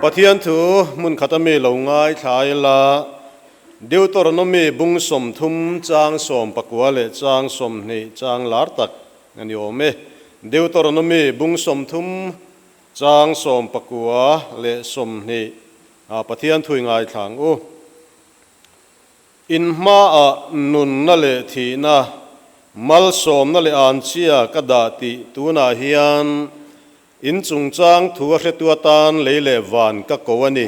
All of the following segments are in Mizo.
Pathian thu hmun khat ami lo ngaithla ila, Deuteronomy bung 30 chang 19 leh chang 20 chang lar tak a ni awm e. Deuteronomy bung 30 chang 19 leh 20 ah Pathian thu i ngaithla ang u. In hmaah nunna leh thihna, malsawmna leh anchhia ka dah tih tunah hian in chungchang thu a hretu atan lei leh van ka ko a ni.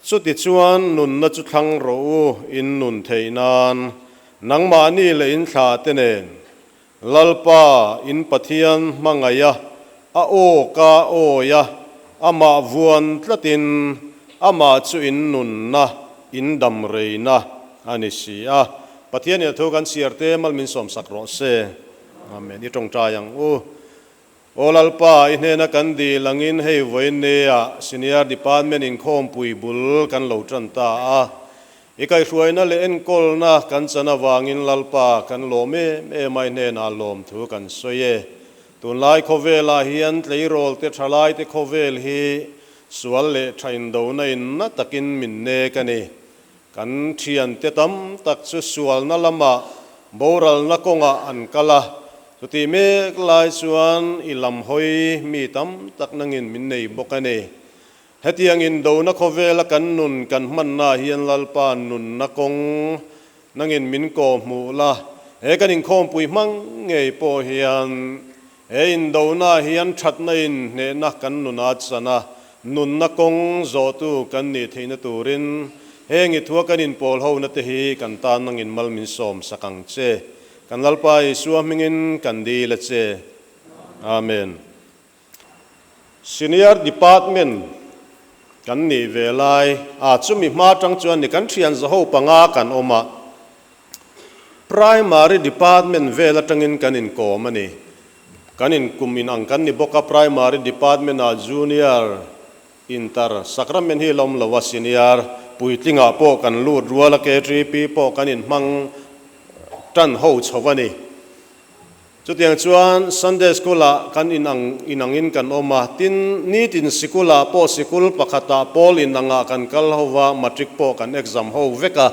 Chutichuan nunna chu thlang rawh u in nun theih nan, nangmahni leh in thlah te nen. Lalpa in Pathian hmangaih a, a aw ka awi a, amah vuan tlatin amah chu in nunna, in dam reina a ni si a. Pathian in a thu kan chhiar te mal min sawmsak rawh se. Amen. I tawngtai ang u. Aw Lalpa, i hnena kan dil angin hei vawiinneah Senior Department inkhawmpui bul kan lo tan ta a. I kaihhruaina leh enkawlna kan chan avangin Lalpa kan lawm em em a, i hnenah lawmthu kan sawi e. Tunlai khawvelah hian tleirawl te thalai te khawvel hi sual leh tha indona in na takin min nek a ni. Kan thiante tam tak chu sualna lamah boralna kawngah an kal a, chutih mek lai chuan i lam hawi mi tam tak nangin min nei bawk a ni. Hetiang indona khawvela kan nun kan hmannaah hian Lalpa nunna kawng nangin min kawh hmuh la, he kan inkhawmpui hmang ngei pawh hian He indona hian thatna in hnehna kan nuna chan a, nunna kawng zawhtu kan nih theihna turin heng i thua kan inpawl hona te hi kan tan nangin mal min sawm sak ang che. Kan Lalpa Isua hmingin kan dil a che. Amen. Senior Department kan nih ve lai a, chumi hma atang chuan ni kan thian zaho panga kan awm a, Primary Department vel atangin kan inkawm a ni. Kan inkum inang kan ni bawk a, Primary Department-ah Junior, Inter, Sacrament hi la awm lo a, Senior puitlingah pawh kan lut rual a, KTP pawh kan inhmang tan ho chho a ni. Chutiang chuan Sunday School-ah kan inang inangin kan awm a, tin, nitin sikulah pawh sikul pakhatah pawl inangah kan kal ho va, matric pawh kan exam ho vek a.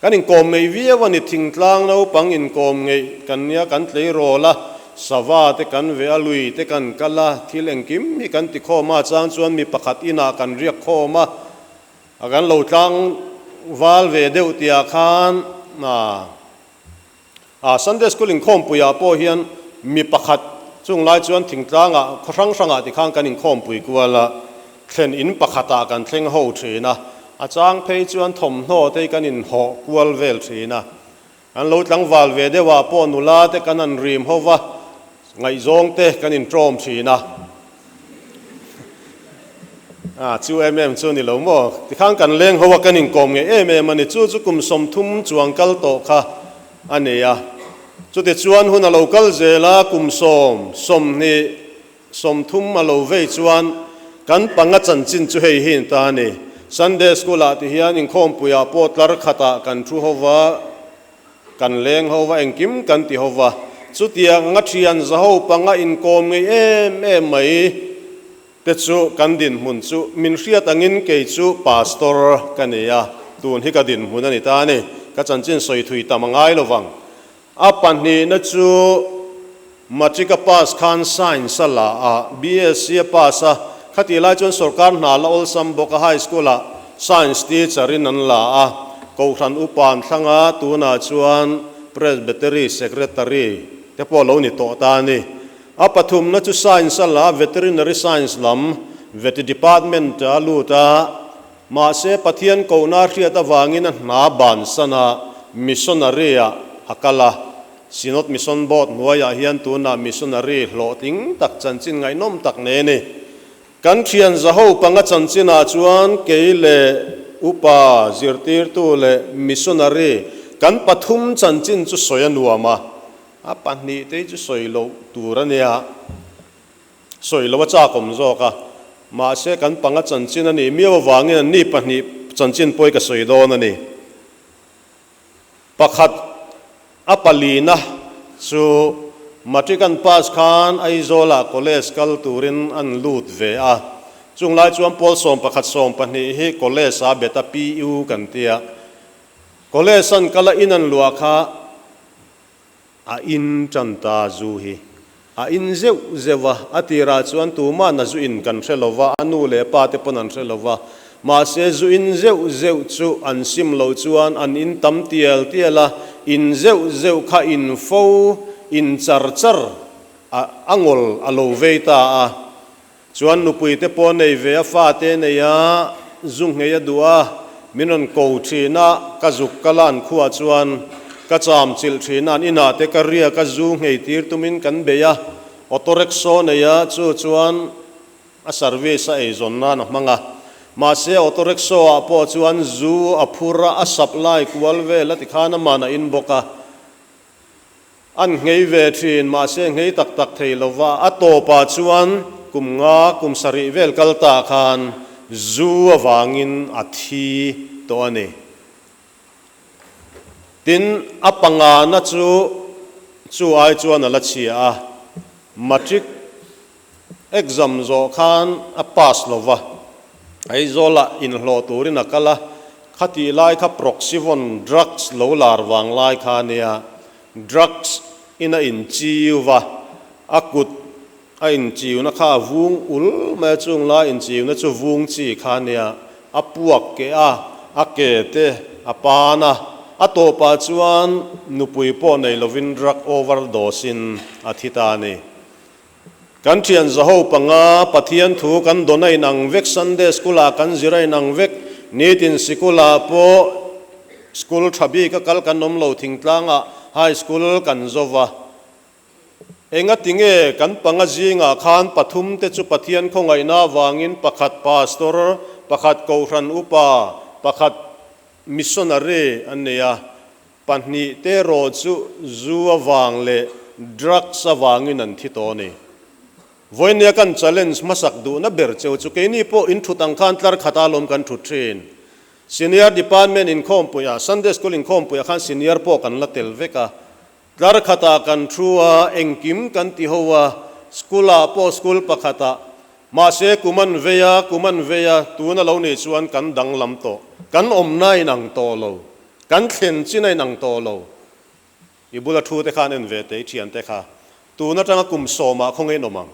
Kan inkawm ngei viau a ni, thingtlang naupang inkawm ngei kan nia, kan tleirawl a, sava te kan veh a, lui te kan kal a, thil engkim hi kan ti khawm a, chang chuan mi pakhat inah kan riak khawm a, a kan lo tlang val ve deuh tihah khan a. A Sunday School inkhawmpuiah pawh hian mi pakhat chung lai chuan thingtlangah khaw hrang hrangah tikhan kan inkhawmpui kual a, thlen in pakhatah kan thleng ho thin a, a chang phei chuan thawmhnaw te hi kan inhawh kual vel thin a. Kan lo tlangval ve deuhah pawh nula te kan han rim ho va, ngaihzawng te kan intawm thin a. A chu em em chu ni lo maw? Tikhan kan leng ho a, kan inkawm ngei em em a ni. Chu chu kum 30 chuang kal tawh kha a ni a. Chutichuan hun a lo kal zel a, kum 10, 20, 30 a lo vei chuan kan panga chanchin chu hei hi in ta a ni. Sunday School ah ti hian inkhawmpuiah pawh tlar khatah kan thu ho va, Kan leng ho va, engkim kan ti ho va. Chutiang anga thian zaho panga inkawm ngei em em mai te chu kan dinhmun chu min hriat angin kei chu Pastor ka ni a, tun hi ka dinhmun a ni ta a ni. Ka chanchin sawi thui tam a ngai lo vang. A pahnihna chu Matric a pass khan Science a la a, BSc a pass a, khatih lai chuan sorkar hna la awlsam bawk a, High School ah Science teacher in an la a, Kohhran upa an thlang a, tunah chuan Presbytery Secretary te pawh lo ni tawh ta a ni. A pathumna chu Science a la a, Veterinary Science lam Vety Department a lut a, mahse Pathian kohna a hriat avangin a hna bansan a, Missionary ah a kal a. Synod Mission Board hnuaiah hian tunah missionary hlawhtling tak chanchin ngaihnawm tak nei a ni. Kan thian zaho panga chanchinah chuan kei leh upa, zirtirtu leh missionary kan pathum chanchin chu sawi a nuam a, a pahnih te hi chu sawi loh tur a nia, sawi loh a chakawm zawk a, mahse kan panga chanchin a nih miau avangin anni pahnih chanchin pawh hi ka sawi dawn a ni. Pakhat a palina chu Matric an pass khan Aizawlah college kal turin an lut ve a. Chung lai chuan pawl 11 12 hi college a bet a, PU kan tia. College an kal a, in an luah kha a in tan ta zu hi. A in zeuh zeuh a, a tirah chuan tuman a zu in kan hre lo va, a nu leh pa te pawn an hre lo va. Mahse zu in zeuh zeuh chu an sim lo chuan an in tam tial tial a, in zeuh zeuh kha in fo, in char char a a ngawl a lo vei ta a. Chuan nupui te pawh nei ve a, fate nei a, zu nghei a duh a, min rawn ko thin a, ka zuk ka la an khuah chuan ka cham chilh thin a, an inah te ka riak a, zu nghei tir tumin kan bei a, auto rickshaw nei a, chu chuan a service a eizawn nan a hmang a, mahse auto rickshaw ah pawh chuan zu a phur a, a supply kual vel a tikhan a man a in bawk a. An nghei ve thin, mahse nghei tak tak thei lova, a tawpah chuan kum nga, kum sarih vel kal ta khan zu avangin a thi tawh a ni. Tin, a pangana chu chu ai chuan a la chhia a, matric exam zawh khan a pass lova, Aizawlah inhlawh turin a kal a, Khatih lai kha Proxyvon drugs lo lar vang lai kha ania, drugs in a inchiu va, a kut a inchiuna kha a vung ul mai a, chung lai inchiuna chu vung chi kha ania, a puak keh a, a ke te a pan a, a tawpah chuan nupui pawh nei lovin drug overdose in a thi ta a ni. Kan thian zaho panga Pathian thu kan dawn a inang vek, Sunday School ah kan zir a inang vek, nitin sikul ah pawh school tha bik a kal kan awm lo, thingtlang ah high school kan zo va. Engati nge kan panga zingah khan pathum te chu Pathian khawngaihna avangin pakhat pastor, pakhat kohhran upa, pakhat missionary an nei a, Pahnih te erawh chu zu avang leh drugs avangin an thi tawh a ni. Vawinia kan challenge hmasak duhna ber cheu chu keini pawh in thut ang khan tlar khat a lawm kan thut thin. Senior department inkhawmpuiah, Sunday school inkhawmpuiah khan senior pawh kan la tel vek a. Tlar khatah kan thu a, engkim kan ti ho a, school ah pawh school pakhatah. Mahse kum an vei a, kum an vei a, tuna lo nih chuan kan danglam tawh. Kan awmna inang tawh lo. Kan thlen chin a inang tawh lo. I bula thu te khan en ve teh i thian te kha. Tun atanga kum sawmah khaw ngei in awm ang.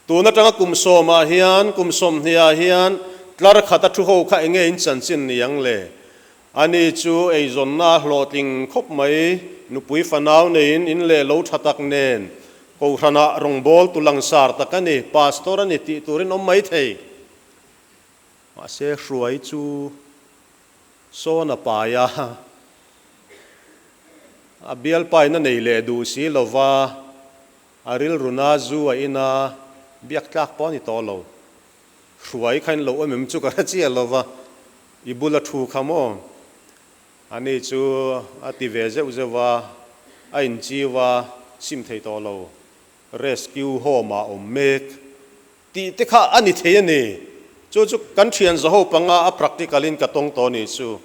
Tun atanga kum sawmah hian, kum sawmhnih ah hian tlar khat a thu ho kha enge in chanchin ni ang le? Ani chu eizawnna a hlawhtling khawp mai, nupui fanau neiin in leh lo tha tak nen Kohhranah rawngbâwl tu langsar tak a ni, Pastor a ni tih turin awm mai thei. Mahse hruai chu sawn a pai a, a bialpain a nei leh duh si lo va, a rilruna zu a in a, biak tlak pawh a ni tawh lo. Hruai kha in lo awm em chu ka hre chiah lo va, i bula thu kha maw? Ani chu a ti ve zeuh zeuh va, a inchiu a, sim thei tawh lo. Rescue home ah awm mek. Tih te kha a ni thei a ni. Chu chu kan thian zaho panga a practical in ka tawng tawh ni chu.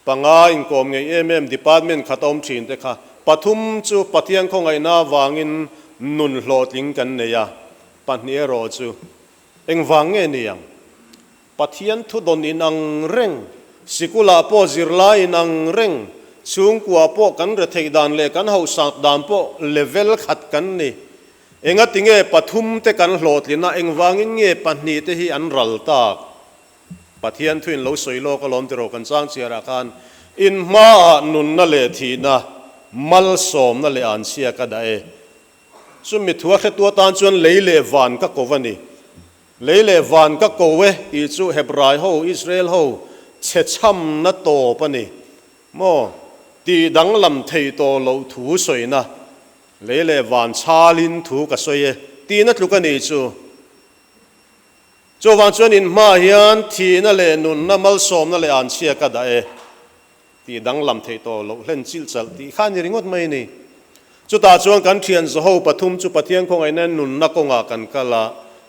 Panga inkawm ngei em em department khat a awm thin te kha pathum chu Pathian khawngaihna avangin nun hlawhtling kan nei a, pahnih erawh chu engvang nge ni ang? Pathian thu dawn inang reng, sikulah pawh zirlai inang reng, chhungkua pawh kan retheih dan leh kan hausak dan pawh level khat kan ni. Engati nge pathum te kan hlawhtlin a, engvangin nge pahnih te hi an ral tak? Pathian thuin lo sawi lawk alawm tiraw kan chang chiarah khan, In hmaah nunna leh thihna, malsawmna leh anchhia ka dah e. Chumi thu a hretu atan chuan lei leh van ka ko a ni. Lei leh van ka ko e tih chu Hebrai ho, Israel ho, chhe chhamna tawp a ni maw? Tih danglam thei tawh loh thu sawina. Lei leh van chhalin thu ka sawi e tihna tluk a nih chu. Chuvang chuan in hmaah hian thihna leh nunna, malsawmna leh anchhia ka dah e tih danglam theih tawh loh hlen chilh chalh tih kha a ni ringawt mai a ni. Chutah chuan kan thian zaho pathum chu Pathian khawngaihna nunna kawngah kan kal a,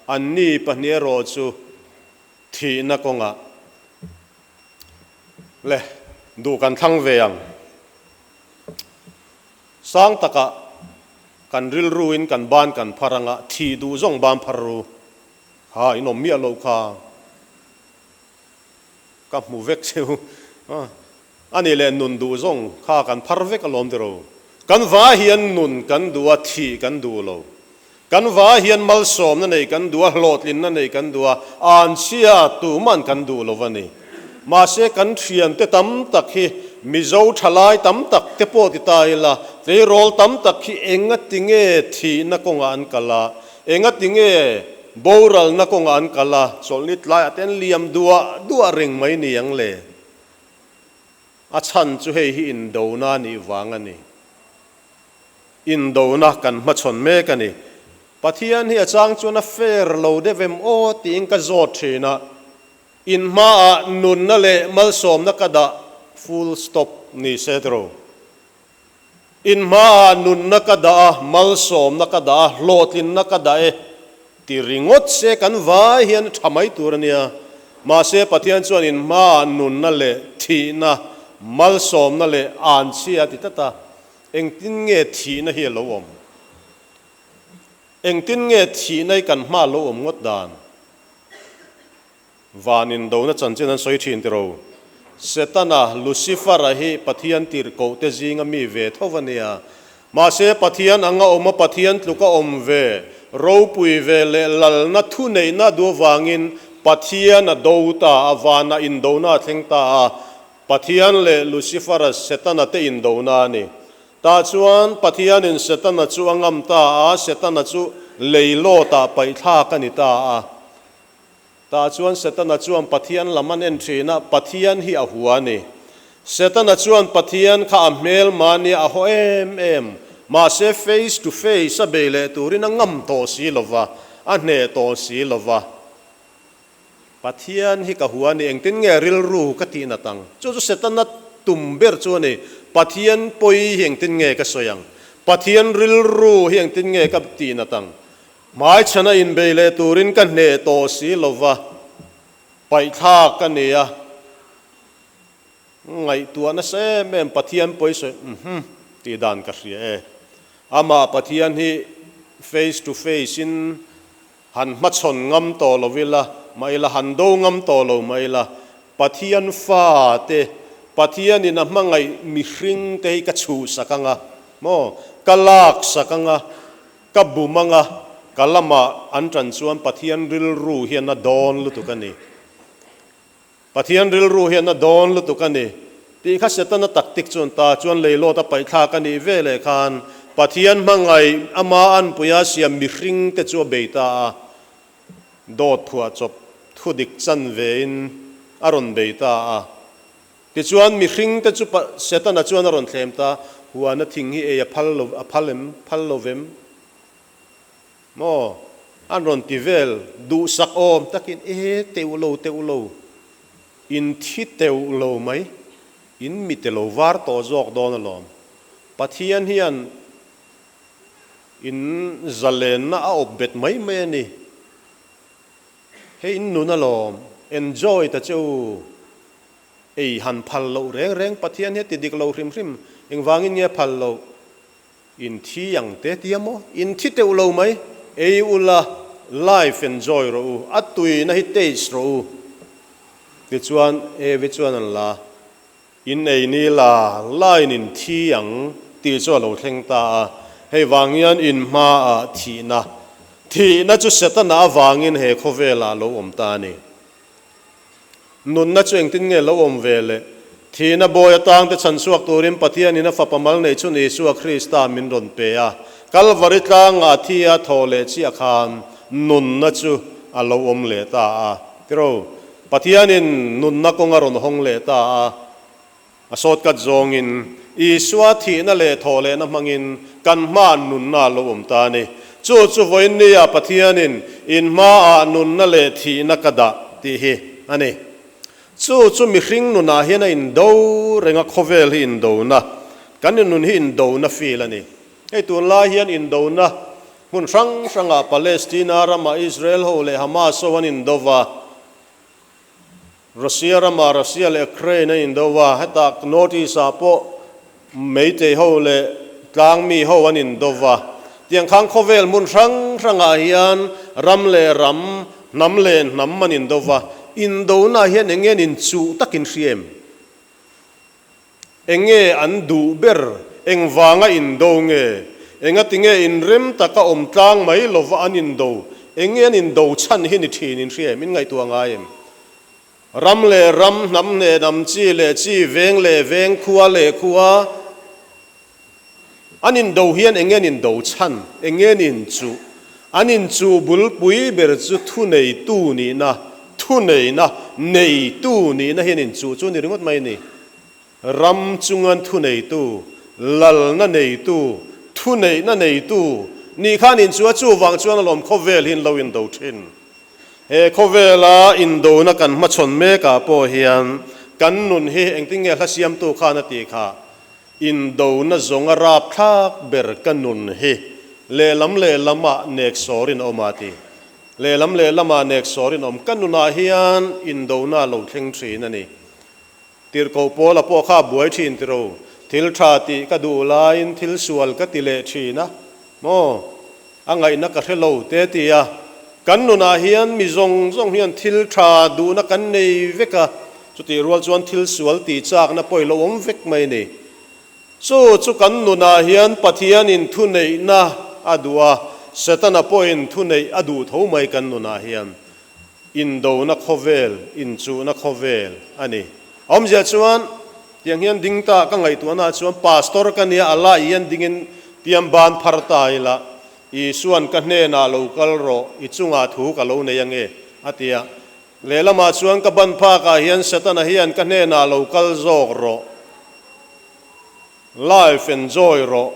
anni pahnih erawh chu thihna kawngah le duh kan thlang ve ang. Sang takah kan rilruin kan ban kan phar anga, thih duh zawng ban phar ru. Kha in awm miah loh kha ka hmu vek cheu a, a nih leh nun duh zawng kha kan phar vek alawm tiro. Kan va hian nun kan duh a, thih kan duh lo. Kan va hian malsawmna nei kan duh a, hlawhtlinna nei kan duh a, anchhia tuman kan duh lo a ni. Mahse kan thiante tam tak hi Mizo thalai tam tak te pawh ti ta ila, tleirawl tam tak hi engatinge thihna kawngah an kal a, engatinge boralna kawngah an kal a, chawlhni tlaiah te an liam duah duah reng mai ni ang le? A chhan chu hei hi indona nih vang a ni. Indona kan hmachhawn mek a ni. Pathian hi a chang chuan a fair lo deuh em aw tiin ka zawt thin a, in hmaah nunna leh malsawmna ka dah full stop ni se tiro. In hmaah nunna ka dah a, malsawmna ka dah a, hlawhtlinna ka dah e ti ringawt se kan vai hian a tha mai tur a nia. Mahse Pathian chuan in hmaah nunna leh thihna, malsawmna leh anchhia a ti tlat a. Engtin nge thihna hi a lo awm? Engtin nge thihna hi kan hma lo awm ngawt dan? Van indona chanchin an sawi thin tiro. Setana, Lucifer-a hi Pathian tirhkohte zinga mi ve tho a nia. Mahse Pathian anga awm a Pathian tluka awm ve, ropui ve leh lalna thuneihna duh avangin Pathian a do ta a, vanah indona a thleng ta a. Pathian leh Lucifer-a, Setana te indona a ni. Tah chuan Pathianin Setana chu a ngam ta a, Setana chu leilawtah paihthlak a ni ta a. Tah chuan Setana chuan Pathian lam an en thin a, Pathian hi a hua a ni. Setana chuan Pathian kha a hmel mahni a haw em em, mahse face to face a bei leh turin a ngam tawh si lo va, a hneh tawh si lo va. Pathian hi ka hua a ni, engtin nge rilru ka tih nat ang? Chu chu Setana tum ber chu a ni, Pathian pawi hi engtin nge ka sawi ang? Pathian rilru hi engtin nge ka tih nat ang? Hmaichhana inbei leh turin ka hneh tawh si lova, paihthlak ka ni a, ngaihtuah nasa em em Pathian pawi sawi umm tih dan ka hria e. Amah Pathian hi face to face in han hmachhawn ngam tawh lo ila, mah ila han do ngam tawh lo mah ila, Pathian fa te, Pathianin a hmangaih mihring te hi ka chhuhsak anga maw, ka laksak anga, Ka bum anga ka lamah an tan chuan Pathian rilru hian a dawn lutuk a ni. Pathian rilru hian a dawn lutuk a ni tih kha Setana taktik chuan ta chuan leilawt a paihthlak a nih ve leh khan Pathian hmangaih ama anpuia siam mihring te chu a bei ta a, dawt phuah chawp thudik chan vein a rawn bei ta a. Tichuan, mihringte chu Setana chuan a rawn thlem ta, Huana thing hi ei a phal lo, a phal em, phal lo vem? Maw? An rawn ti vel duhsak awm takin, E, teuh lo, teuh lo, in thi teuh lo mai, in mi te lo var tawh zawk dawn alawm. Pathian hian in zalenna a awp bet mai mai a ni. Hei in nun alawm, enjoy ta che u. Ei han phal loh reng reng Pathian hi a ti dik lo hrim hrim, engvangin nge a phal loh? In thi ang te tia maw? In thi teuh lo mai, ei ula life enjoy rawh u, a tuina hi taste rawh u. Tichuan Evi chuan an la, In ei ni la lain in thi ang tih chu a lo thleng ta a, hei vang hian in hmaah thihna, thihna chu Setana avangin he khawvelah a lo awm ta a ni. Nunna chu engtin nge lo awm ve le? Thihna bawi atangte chhan chhuak turin Pathianin a Fapa mal neih chhun Isua Krista min rawn pe a, Kalvari tlangah thi a thaw leh chiah khan nunna chu a lo awm leh ta a. Tiro, Pathianin nunna kawng a rawn hawng leh ta a, a sawtkat zawngin Isua thihna leh thawhlehna hmangin kan hmaah nunna a lo awm ta a ni. Chu chu vawiinnia Pathianin in hmaah nunna leh thihna ka dah tih hi a ni. Chu chu mihring nunah hian a indo reng a, khawvel hi indona, kan nun hi indona feel a ni. Hei tunlai hian indona Hmun hrang hrangah Palestina ramah Israel ho leh Hamas ho an indo va, Russia ramah Russia leh Ukraine an indo va, hetah North East ah pawh Meitei ho leh Tlangmi ho an indo va. Tiang khang khawvel hmun hrang hrangah hian ram leh ram, hnam leh hnam an indo va, indona hian eng nge an inchuh tak in hria em? Eng nge an duh ber? Engvanga indo nge? Engati nge inrem taka awm tlang mai lova an indo? Eng nge an indo chhan hi ni thin in hria em? In ngaihtuah ngai em? Ram leh ram, hnam leh hnam, chi leh chi, veng leh veng, khua leh khua an indo hian eng nge an indo chhan? Eng nge an inchuh? An inchuh bulpui ber chu thuneitu nihna, thuneihna neitu nihna hi an inchuh chu a ni ringawt mai a ni. Ram chungan thuneitu, lalna neitu, thuneihna neitu nih khan inchuh a, chuvang chuan alawm khawvel hi an lo indo thin. He khawvela indona kan hmachhawn mekah pawh hian kan nun hi engtin nge hla siamtu khan a tih kha, Indona zawnga rapthlak ber ka nun hi lehlam lehlamah nek sawrin a awm a ti. Lehlam lehlamah nek sawrin a awm. Ka nunah hian indona a lo thleng thin a ni. Tirhkoh Paula pawh kha a buai thin tiro, thil tha tih ka duh laiin thil sual ka ti leh thin a, maw? A ngaihna ka hre lo te ti a. Kan nunah hian mi zawng zawng hian thil tha duhna kan nei vek a, chutih rual chuan thil sual tih chakna pawh i lo awm vek mai ni. Chu chu kan nunah hian Pathianin thuneihna a duh a, Setana pawhin thuneih a duh tho mai kan nunah hian. Indona khawvel, inchuhna khawvel a ni. A awmzia chuan, tiang hian ding ta ka ngaihtuahna ah chuan Pastor ka nia, a lai hian dingin tiang ban phar ta ila, Isuan ka hnenah lo kal rawh, i chungah thu ka lo nei ange, a ti a. Lehlamah chuan ka ban phakah hian Setana hian ka hnenah lo kal zawk rawh, life enjoy rawh,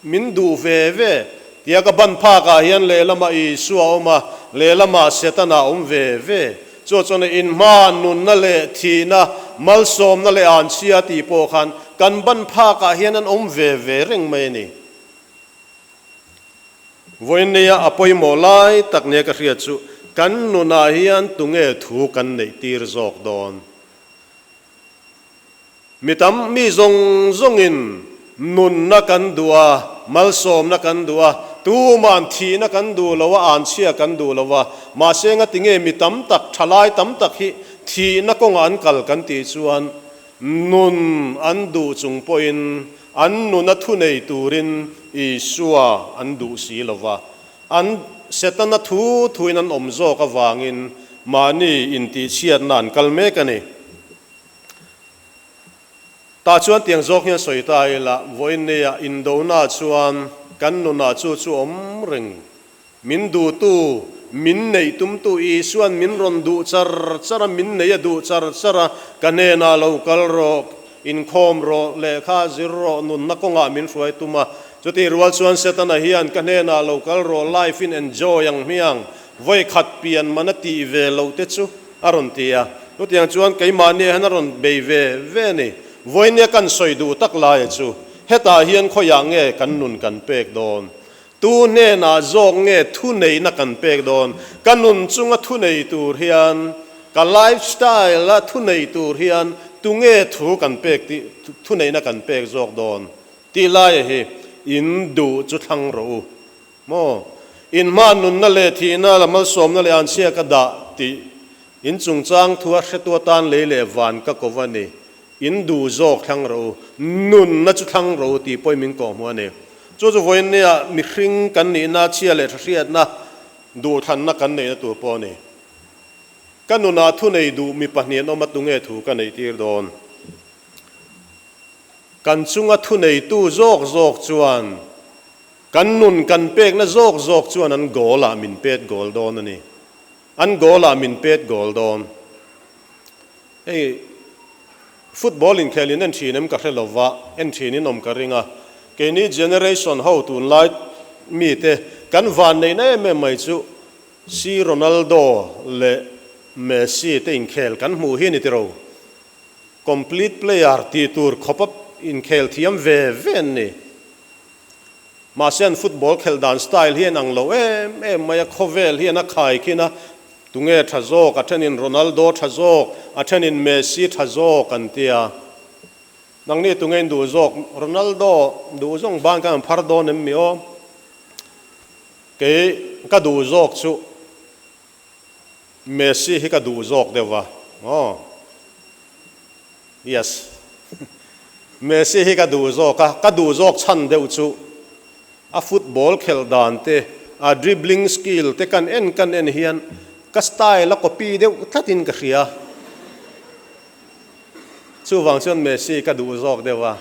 Min duh ve ve. Tia ka ban phakah hian lehlamah Isua a awm a, lehlamah Setana a awm ve ve. Chu chuan inhma nunna leh thihna, malsawmna leh anchhia tih pawh khan kan ban phakah hian an awm ve ve reng mai a ni. Vawiinneia a pawimawh lai tak nia ka hriat chu kan nunah hian tunge thu kan neih tir zawk dawn? Mi tam mi zawng zawngin nunna kan duh a, malsawmna kan duh a, tuma'n thihna kan duh lo a, anchhia kan duh lo a. Mahse ngati nge mi tam tak, thalai tam tak hi thihna kawngah an kal kan tih chuan nun an duh chung pawhin an nuna thunei turin Isua an duh si lo va. An Setana thu thuin an awm zawk avangin mahni intihchhiatna an kal mek a ni. Tah chuan tiang zawk hian sawi ta ila, vawiinneia indona chuan kan nunah chu chu awm reng. Min duhtu, min neih tumtu Isua'n min rawn duh char char a, min nei a duh char char a, ka hnenah lo kal rawh, inkhawm rawh, lehkha zir rawh, nunna kawngah min hruai tum a. Chutih rual chuan Setana hian ka hnenah lo kal rawh, life in enjoy ang hmiang, vawi khat pian man a tih ve loh te chu. A rawn ti a, chutiang chuan keimahni hian a rawn bei ve ve a ni. Vawinia kan sawi duh tak laia chu hetah hian khawiah nge kan nun kan pek dawn? Tu hnenah zawk nge thuneihna kan pek dawn? Ka nun chunga thunei tur hian, ka lifestyle a thunei tur hian tunge thu kan pek tih thuneihna kan pek zawk dawn? Tih laia hi in duh chu thlang rawh u. Maw? In hma nunna leh thihna la malsawmna leh anchhia ka dah tih in chungchang thu a hretu atan lei leh van ka ko va ni. In duh zawk thlang rawh u, nunna chu thlang rawh u tih pawhin min kawhhmuh a ni. Chu chu vawiinnia mihring kan nihna chhia leh thahriatna duhthlanna kan neihna tur pawh a ni. Ka nunah thunei duh mi pahnih an awm a tunge thu ka neih tir dawn? Kan chunga thuneitu zawk zawk chuan Kan nun kan pekna zawk zawk chuan an goal ah min pet goal dawn a ni. An goal ah min pet goal dawn. Hei football inkhel in en thin em ka hre lo va, en thin in awm ka ring a. Keini generation ho tunlai mite kan vanneihna em em mai chu si Ronaldo leh Messi te inkhel kan hmuh hi a ni tiro. Complete player tih tur khawpa inkhel thiam ve ve an ni. Mahse an football khelh dan style hi a inang lo em em mai a, khawvel hian a khai khin a, tunge tha zawk, a thenin Ronaldo tha zawk, a thenin Messi tha zawk an ti a. Nangni tunge in duh zawk, Ronaldo duh zawng ban khan an phar dawn em mi aw? Kei ka duh zawk chu. Messi hi ka duh zawk deuh va aw. Yes. Messi hi ka duh zawk a, ka duh zawk chhan deuh chu a football khelh dan te, a dribbling skill te kan en kan en hian ka style a copy deuh tlatin ka hria. Chuvang chuan Messi ka duh zawk deuh a.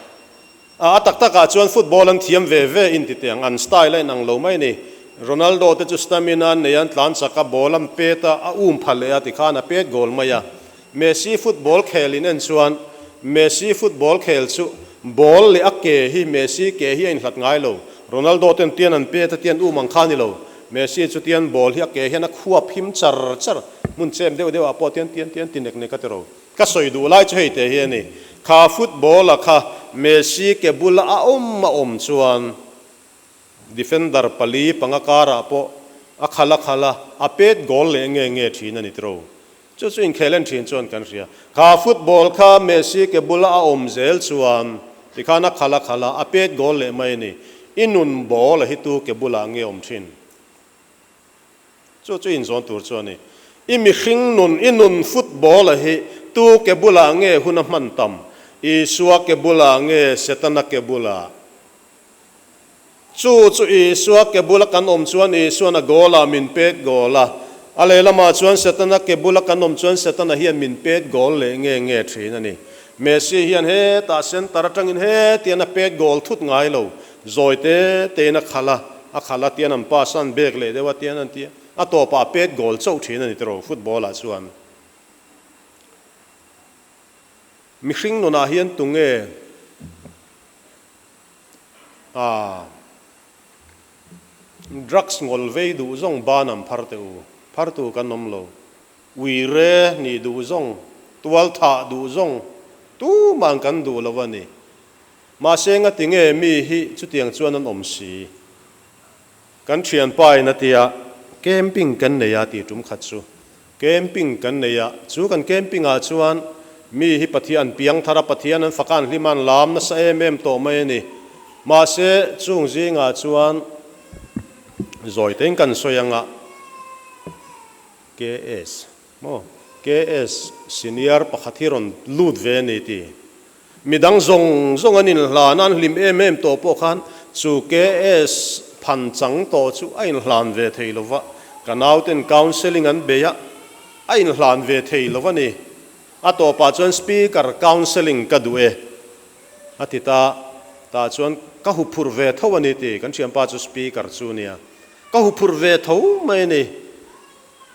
A tak takah chuan football an thiam ve ve in ti teh ang, an style a inang lo mai a ni. Ronaldo te chu stamina an nei a, an tlan chak a, ball an pet a, a um pha leh a tikhan a pet goal mai a. Messi football khel in en chuan Messi football khel chu ball leh a ke hi Messi ke hi a inhlat ngai lo. Ronaldo ten tian an pet a tian um ang kha a ni lo. Messi chu tian ball hi a ke hian a khuap him char char, hmun chem deuh deuh ah pawh tian tian tian ti nek nek a ti ro. Ka sawi duh lai chu hei teh hi a ni, kha football-a kha Messi ke bula a awm a awm chuan defender pali panga karah pawh a khal a khal a, a pet goal leh nge nge thin a ni tiro. Chu chu inkhel en thin chuan kan hria. Kha football kha Messi ke bula a awm zel chuan tikhan a khal a khal a, a pet goal leh mai a ni. I nun ball a hi tu ke bulah nge awm thin? Chu chu inzawn tur chu a ni. I mihring nun, i nun football a hi tu ke bulah nge hun a hman tam? Isua ke bulah nge Setana ke bulah? Chu chu Isua ke bula kan awm chuan Isuan a goal ah min pet goal a, a lehlamah chuan Setana ke bula kan awm chuan Setana hian min pet goal leh nge nge thin a ni. Messi hian hetah center atangin hetian a pet goal thut ngai lo, Zawi te tein a khalh a, a khalh a tian an pass a, an bek leh deuh a tian an ti a, a tawpah a pet goal chauh thin a ni tiraw football ah chuan. Mihring nunah hian tunge ah drugs ngawl vei duh zawng ban an phar teh u, phar tu kan awm lo. Uire nih duh zawng, tual thah duh zawng tuman kan duh lo a ni. Mahse ngati nge mi hi chutiang chuan an awm si? Kan thianpa in a tia, Camping kan nei a tih tum khat chu. Camping kan nei a, chu kan camping ah chuan mi hi Pathian an piang thar a, Pathian an faka an hlim a, an lam nasa em em tawh mai a ni. Mahse chung zingah chuan zawi tein kan sawi anga KS maw? KS senior pakhat hi rawn lut ve a ni ti. Midang zawng zawng an inhlan a, an hlim em em tawh pawh khan chu KS phan chang tawh chu a inhlan ve thei lo va, ka nauten counselling an bei a, a inhlan ve thei lo a ni. A tawpah chuan speaker counselling ka duh e a ti ta, tah chuan ka huphurh ve tho a ni ti, kan thianpa chu speaker chu nia, ka huphurh ve tho mai a ni.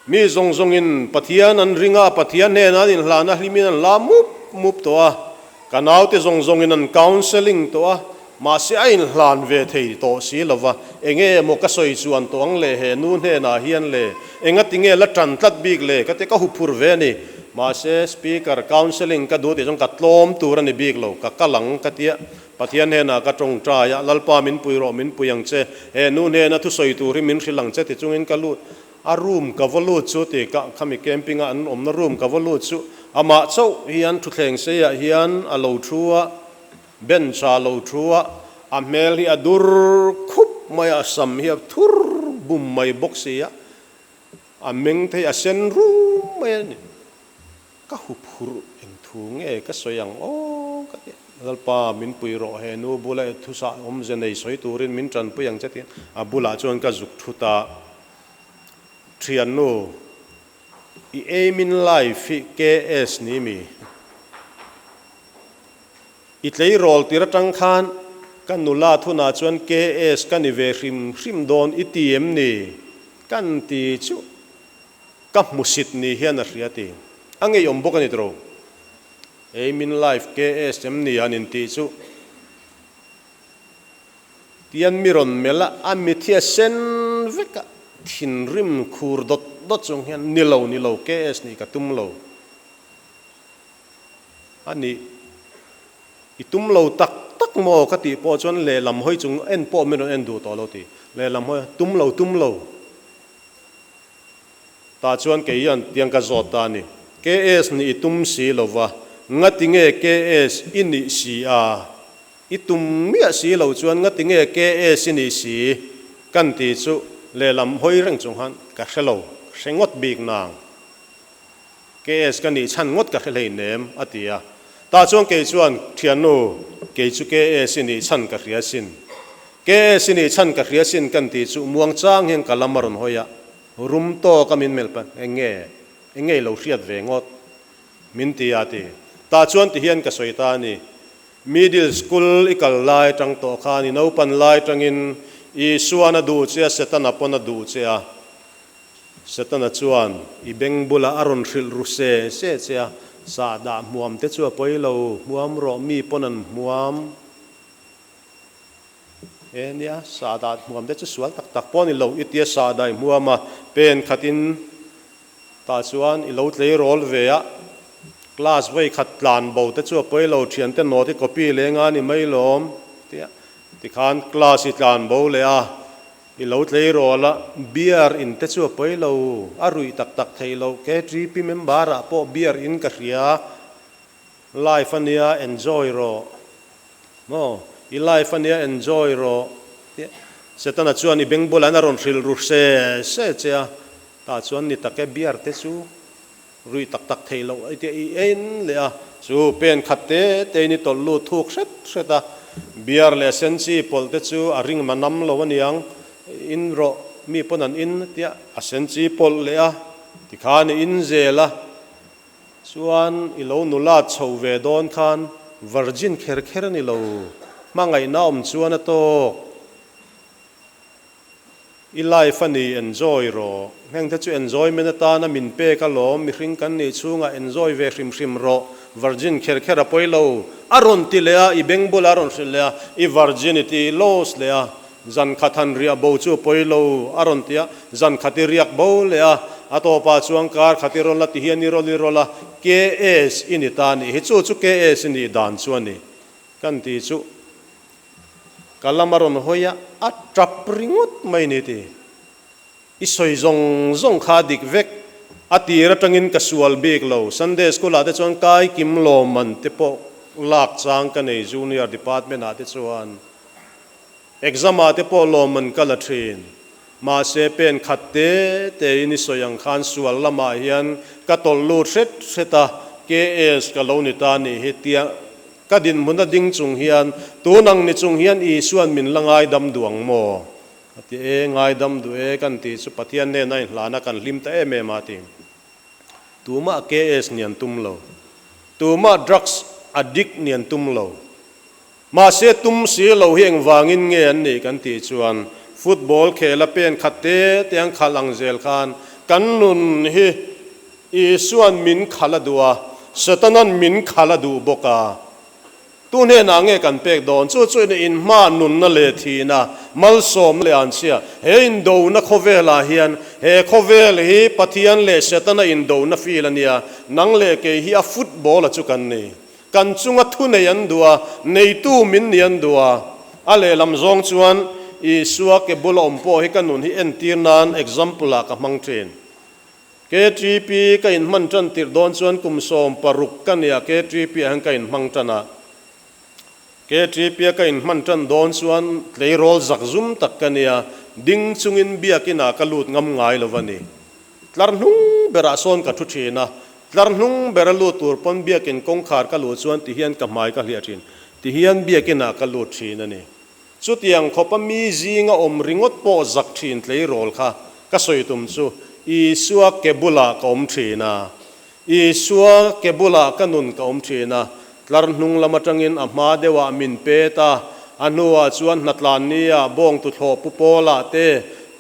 Mi zawng zawngin Pathian an ring a, Pathian hnenah an inhlan a, hlimin an la mup mup tawh a. Ka naute zawng zawngin an counselling tawh a, mahse a inhlan ve thei tawh si lo va. Enge emaw ka sawi chuan tawh ang le, he nu hnenah hian le, engati nge la tan tlat bik le, ka ti ka huphur ve a ni. Mahse speaker counselling ka duh tih chuan ka tlawm tur a ni bik lo, ka kal ang ka tia. Pathian hnenah ka tawngtai a, Lalpa min pui rawh, min pui ang che, he nu hnena thusawi tur hi min hrilh ang che ti chungin ka lut. A room ka va lut chu ti ka khami camping a an awmna room ka va lut chu amah chauh hian thuthleng seiah hian a lo thu a, bench ah a lo thu a, a hmel hi a dur khup mai a, a sam hi a thur bum mai bawk si a, a meng thei a sen rum mai a ni. Ka huphurh eng thu nge ka sawi ang aw ka ti a, Lalpa min pui rawh he nu bula thusah awmze nei sawi turin min tanpui ang che tiin a bulah chuan ka zuk thut a, Thiannu i aim in life hi KS ni mi? I tleirawl tir atang khan ka nula thunah chuan KS ka ni ve hrim hrim dawn i ti em ni? Kan ti chu. Ka hmusit ni hian a hria ti. A ngeiawm bawk a ni tawh. Aim in life KS em ni han intih chu. Tian mi rawn melh a, a mithi a sen vek a, thinrim khur dawt dawt chung hian ni lo ni lo KS nih ka tum lo. A nih i tum lo tak tak maw ka tih pawh chuan lehlam hawi chung en pawh min rawn en duh tawh lo ti. Lehlam hawi tum lo tum lo. Tah chuan kei hian tiang ka zawt ta a ni. KS nih i tum si lo va, ngati nge KS i nih si a? I tum miah si lo chuan ngati nge KS i nih si? Kan ti chu lehlam hawi reng chung khan ka hre lo, hre ngawt bik nang. KS ka nih chhan ngawt ka hre hleinem, a ti a. Tah chuan kei chuan, Thiannu, kei chu KS i nih chhan ka hria sin. KS i nih chhan ka hria sin kan tih chu muang chang hian ka lam a rawn hawi a, rum tawk a min melh pah, Eng nge? Eng nge i lo hriat ve ngawt? Min ti a ti. Tah chuan ti hian ka sawi ta a ni. Middle school i kal lai atang tawh khan i naupan lai atangin Isuan a duh che a, Setana pawn a duh che a. Setana chuan i beng bulah a rawn hrilh ru se se che a, Sahdah hmuam te chu a pawi lo, hmuam rawh mi pawn an hmuam. E nia, sahdah hmuam te chu sual tak tak pawh a ni lo, i tia sahdah i hmuam a, pen khatin Tah chuan i lo tleirawl ve a, class vawi khat tlan bo te chu a pawi lo, thiante note i copy leh nga ni mai lawm tia tikhan class i tlan bo leh a, i lo tleirawl a, beer in te chu a pawi lo, a ruih tak tak theih loh, KTP member ah pawh beer in ka hria, life a nia enjoy rawh maw, i life a nia enjoy rawh tia Setana chuan i beng bulah a rawn hrilh ru se se che a. Tah chuan ni tak e, beer te chu ruih tak tak theih loh i tia i en leh a, chu pen khat te te in i tawlh lut thuk hret hret a, beer leh sen chi pawlh te chu a ring ma nam lo aniang, in rawh mi pawn an in tia a sen chi pawlh leh a, tikhan i in zel a, chuan i lo nulat chho ve dawn khan virgin kher kher a ni lo, hmangaihna awm chuan a tawk. I life a ni enjoy rawh. Heng te chu enjoyment atana min pek alawm, mihring kan nih chhungah enjoy ve hrim hrim rawh, virgin kher kher a pawi lo. A rawn ti leh a, i beng bulah a rawn hrilh leh a, i virginity loss leh a, zan khat han riah bo chu a pawi lo a rawn ti a, zan khat i riak bo leh a, a tawpah chuan kar khat i rawl a ti hian i rawl i rawl a, KS i ni ta a nih hi, chu chu KS i nih dan chu a ni kan ti chu. Ka lam a rawn hawi a, a tap ringawt mai ni ti. I sawi zawng zawng kha a dik vek. A tir atangin ka sual bik lo. Sunday school ah te chuan kai kim lawmman te pawh lak chang ka nei junior department ah te chuan. Exam ah te pawh lawmman ka la thin. Mahse pen khat te te in i sawi ang khan sual lamah hian ka tawlh lut hret hret a, KS ka lo ni ta nih hi tia Ka dinhmun a ding chung hian, tun ang ni chung hian Isua'n min la ngaidam duh ang maw? A ti e, ngaidam duh e kan tih chu Pathian hnena inhlana kan hlim ta em em a ti. Tumah KS nih an tum lo. Tumah drugs addict nih an tum lo. Mahse tum si lo hi engvangin nge an nih kan tih chuan football khela pen khat te te an khalh ang zel khan kan nun hi Isua'n min khalh a duh a, Setana'n min khalh a duh bawk a. Tu hnenah nge kan pek dawn? Chu chu in inhma nunna leh thihna, malsawmna leh anchhia. He indona khawvelah hian, he khawvel hi Pathian leh Setana indona field a nia, nang leh kei hi a football a chu kan ni. Kan chunga thu nei an duh a, neitu min ni an duh a. A lehlam zawng chuan Isua ke bula awm pawh hi ka nun hi entir nan example ah ka hmang thin. KTP ka inhman tan tirh dawn chuan kum 16 ka nia KTP ah hian ka inhmang tan a. KTP a ka inhman tan dawn chuan tleirawl zak zum tak ka nia, ding chungin biakin ah ka lut ngam ngai lo a ni. Tlar hnung berah sawn ka thu thin a, tlar hnung bera lut tur pawn biakin kawngkhar ka luh chuan tihian ka hmai ka hliah thin, tihian biakin ah ka lut thin a ni. Chutiang khawpa mi zinga awm ringawt pawh zak thin tleirawl kha ka sawi tum chu Isua ke bulah ka awm thin a, Isua ke bulah ka nun ka awm thin a, tlar hnung lam atangin a hma deuhah min pet a, a hnuah chuan hnatlan nia bawng tuthlawh pu pawlah te,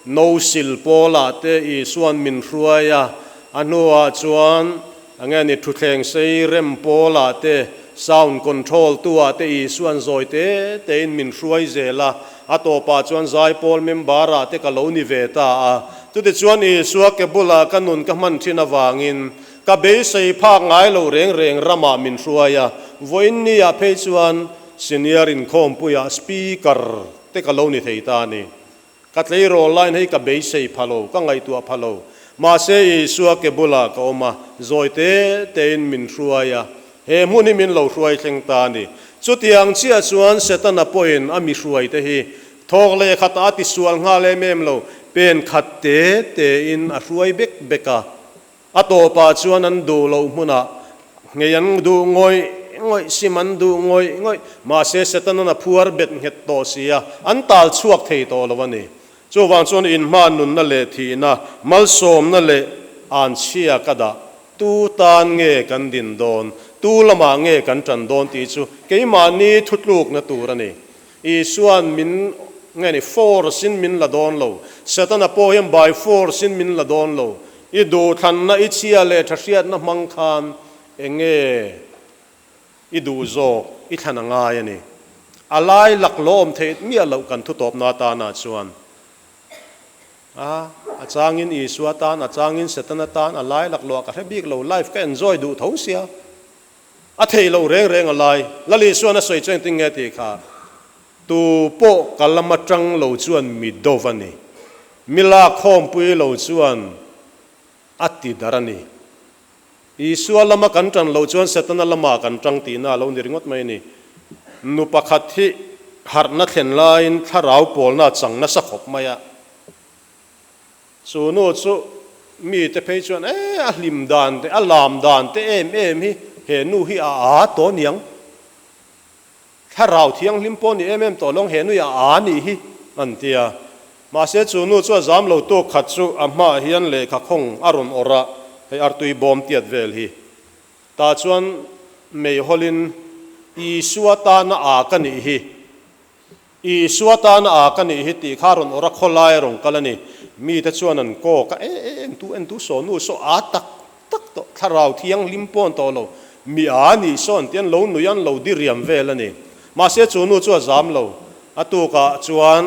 no sil pawlah te Isua'n min hruai a, a hnuah chuan A nge ni thutthleng sei rem pawlah te, sound control tu ah te Isua'n zawi te te in min hruai zel a, a tawpah chuan zaipawl member ah te ka lo ni ve ta a. Chutichuan Isua ke bulah ka nun ka hman thin avangin ka beisei phak ngai lo reng reng ramah min hruai a, vawiin ni ah phei chuan senior inkhawmpuiah speaker te ka lo ni thei ta a ni. Ka tleirawl laiin hei ka beisei pha lo, ka ngaihtuah pha lo. Mahse Isua ke bulah ka awm a, zawi te tein min hruai a, he hmun hi min lo hruai thleng ta a ni. Chutiang chiah chuan Setana pawhin a mi hruai te hi thawk leh khatah a tisual nghal em em lo, pen khat te tein a hruai bek bek a. A tawpah chuan an duh loh hmunah ngei an duh ngawih ngawih, sim an duh ngawih ngawih. Mahse Setanan a phuar bet nghet tawh si a, an tal chhuak thei tawh lo a ni. Chuvang chuan inhma nunna leh thihna, malsawmna leh anchhia ka dah. Tu tan nge kan din dawn, tu lamah nge kan tan dawn tih chu keimahni thutlukna tur a ni. Isua'n min nge ni force in min la dawn lo, Setana pawh hian by force in min la dawn lo. I duhthlanna, i chhia leh tha hriatna hmang khan enge i duh zawk i thlan a ngai a ni. A lai laklawh awm theih miah loh kan thutawpna atana chuan a a changin Isua tan, a changin Setana tan a lai laklawh ka hre bik lo, life ka enjoy duh tho sia. A thei lo reng reng a lai. Lal Isuan a sawi chu engtin nge tih kha, Tu pawh ka lam atang lo chuan mi dov a ni, mi lak khawmpui lo chuan a ti dar a ni. Isua lama kan tan loh chuan Setana lamah kan tang tihna a lo ni ringawt mai a ni. Nu pakhat hi harhna thlen laiin thlarau pawlna a chang nasa khawp mai a. Chu nu chu mite phei chuan e a hlim dan te, a lam dan te em em hi he nu hi a aa tawh niang. Thlarau thianghlim pawh ni em em tawh lawng he nui a aa nih hi an ti a. Mahse chu nu chu a zam lo tawk khat chu a hmaah hian lehkha khawng a rawn awrh a, hei artui bawm tiat vel hi. Tah chuan meihawlin Isua tana aa ka nih hi. Isua tana aa ka nih hi tih kha rawn awrh a, khawlai a rawn kal a ni. Mite chuan an kawk a, E e entu entu saw nu saw aa tak tak tawh, thlarau thianghlim pawn tawh lo, mi aa nih sawn tih an lo nui a, an lo diriam vel a ni. Mahse chu nu chu a zam lo. A tukah chuan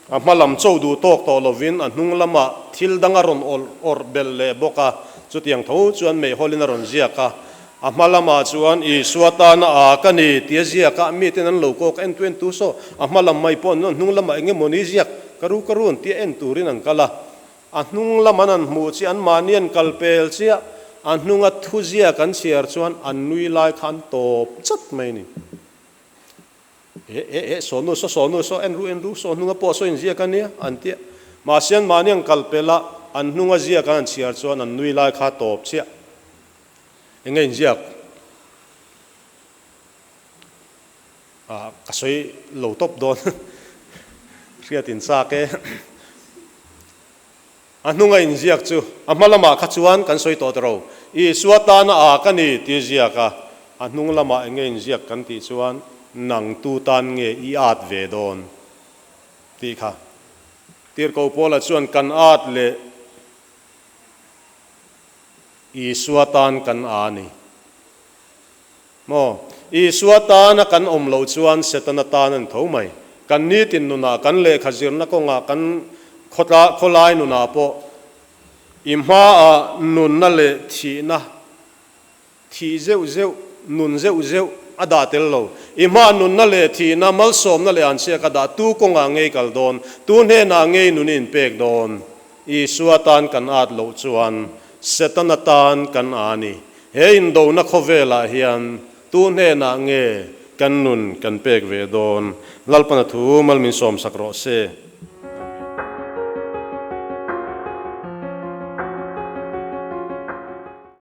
a hma lam cho duh tawk tawh lovin a hnung lamah thil dang a rawn awrh belh leh bawk a, chutiang tho chuan meihawlin a rawn ziak a. A hma lamah chuan Isua tana aa ka ni tia ziak a, miten an lo kawk a, entu entu saw a hma lam mai pawh an hnung lamah eng emaw ni ziak ka ru ka run tia en turin an kal a. A hnung lam an an hmuh chiah, anmahni an kal pel chiah, a hnunga thu ziak an chhiar chuan an nui lai kha an tawp chat mai a ni. E e e, saw nu saw, saw nu saw, en ru en ru, saw hnunga pawh saw inziak a nia, an ti a. Mahse anmahni an kal pel a, an hnunga ziak an an chhiar chuan an nui lai kha tawp chiah. Enge inziak? Ah, ka sawi lo tawp dawn. Hriat inchak e. A hnunga inziak chu a hma lamah kha chuan kan sawi tawh tawh ro. Isua tana a ka ni tih ziak a, a hnung lamah enge inziak kan tih chuan nang tu tan nge i at ve dawn tih kha. Tirhkoh Paula chuan kan at leh Isua tan kan a ni. Maw? Isua tana kan awm loh chuan Setana tan a ni tho mai. Kan nitin nunah, kan lehkha zirna kawngah, kan khawtla, khawlai nunah pawh i hmaah nunna leh thihna, thih zeuh zeuh, nun zeuh zeuh a dah tel lo. I hmaah nunna leh thihna, malsawmna leh anchhia ka dah, tu kawngah ngei kal dawn, tu hnenah ngei nun i inpek dawn? Isua tan kan at loh chuan Setana tan kan a ni. He indona khawvelah hian tu hnenah nge kan nun kan pek ve dawn? Lalpana thu mal min sawmsak rawh se.